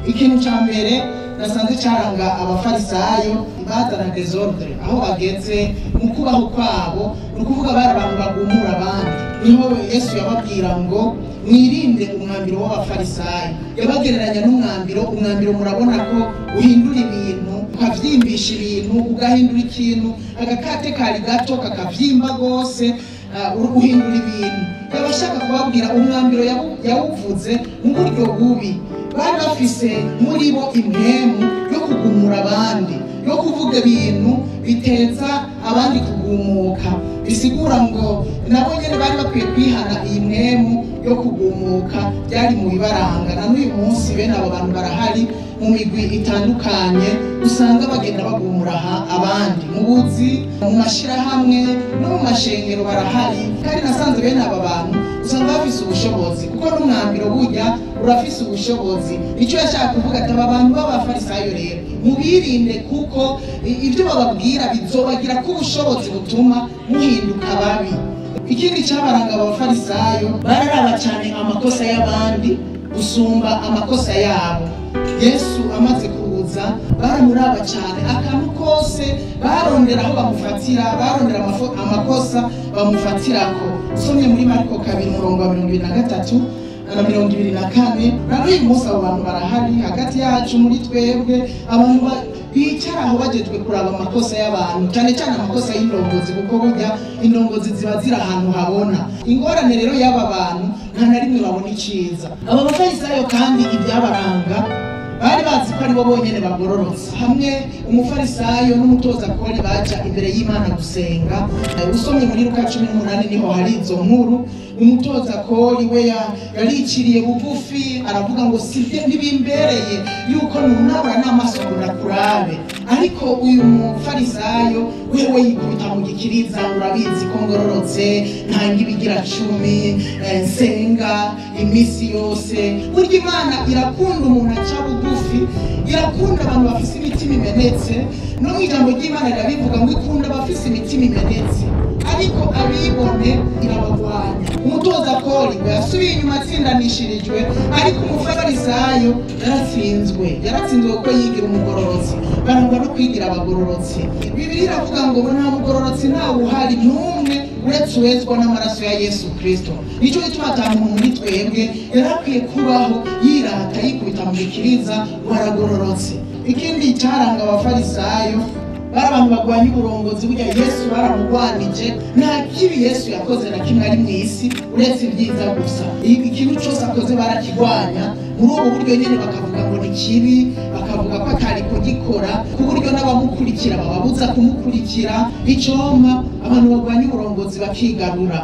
Ikintu ca mbere nasanze caranga abafarisayo, bazana désordre aho bageze mu kubaho kwabo, ni ukuvuga bari abantu bagumura abandi. Niho Yesu yababwira ngo mwirinde umwambiro w'abafarisayo. Yabagereranya n'umwambiro. Umwambiro murabona ko uhindura ibintu, ukavyimbisha ibintu, ugahindura ikintu, agakate kari gato kakavyimba gose, uhindura ibintu. Yabashaka kubabwira umwambiro yawuvuze mu buryo bubi. Bari bafise muri bo impwemu yo kugumura abandi, yo kuvuga ibintu biteza abandi kugumuka. Bisigura ngo nabo nyene bari bakwiye kwihana iyi mpwemu yo kugumuka, byari mu bibaranga. Na n'uyu munsi bene abo bantu barahari mu migwi itandukanye, usanga bagenda bagumura abandi mu buzi, mu mashirahamwe no mu mashengero barahari. Kandi nasanze bene aba bantu usanga bafise ubushobozi, kuko n'umwambiro burya urafise ubushobozi. Nicyo yashaka kuvuga ati aba bantu b'abafarisayo rero mubirinde, kuko ibyo bababwira bizobagira ko ubushobozi butuma muhinduka babi. Ikindi cyabaranga abafarisayo, bararaba cyane amakosa y'abandi gusumba amakosa yabo. Yesu amaze kuza baramuraba cyane, akantu kose barondera aho bamufatira, barondera amakosa bamufatirako. Usomye muri Mariko 2 umurongo wa 23 na 24, na n'uyu munsi abo bantu barahari hagati yacu muri twebwe, abantu bicara aho bagejwe kuraba amakosa y'abantu, cyane cyane amakosa y'indongozi, kuko burya indongozi ziba ziri ahantu habona. Ingorane rero y'aba bantu, nta na rimwe babona iciza. Aba bafarisayo kandi ibyabaranga, bari bazi ko aribo bonyene bagororotse. Hamwe umufarisayo n'umutoza kori baja imbere y'Imana gusenga, usomye muri Luka 18 niho hari izo nkuru. Umutoza kori we yariciriye bugufi, aravuga ngo sibye ntibimbereye yuko nunabura n'amaso ngo ndakurabe. Ariko uyu mufarisayo wewe yikubita mu gikiriza, urabizi ko ngororotse, ntanga ibigira 10, nsenga iminsi yose. Burya Imana irakunda umuntu aca bugufi, irakunda abantu bafise imitima imenetse. No mu ijambo ry'Imana rirabivuga ngo ikunda abafise imitima imenetse, ariko abibone irabagwanya. Umutoza kori ngo yasubiye inyuma atsindanishirijwe, ariko umufarisayo yaratsinzwe. Yaratsinzwe kuko yigira umugororotsi. Barangwa no kwigira abagororotsi. Bibiliya iravuga ngo nta mugororotsi ntawe uhari n'umwe uretse uwezwa n'amaraso ya Yesu Kristo. Nicyo gituma ata muntu muri twebwe yarakwiye kubaho yirata yikubita mu gikiriza ngo aragororotse. Ikindi cyaranga abafarisayo, bari abantu bagwanya uburongozi. Burya Yesu baramugwanije, nta kibi Yesu yakoze na kimwe ari mu isi uretse ibyiza gusa. Ikintu cyose akoze barakigwanya muri ubu buryo nyine, bakavuga ngo ni kibi, bakavuga ko atari kugikora, ku buryo n'abamukurikira bababuza kumukurikira. Icompa abantu bagwanya uburongozi bakigarura.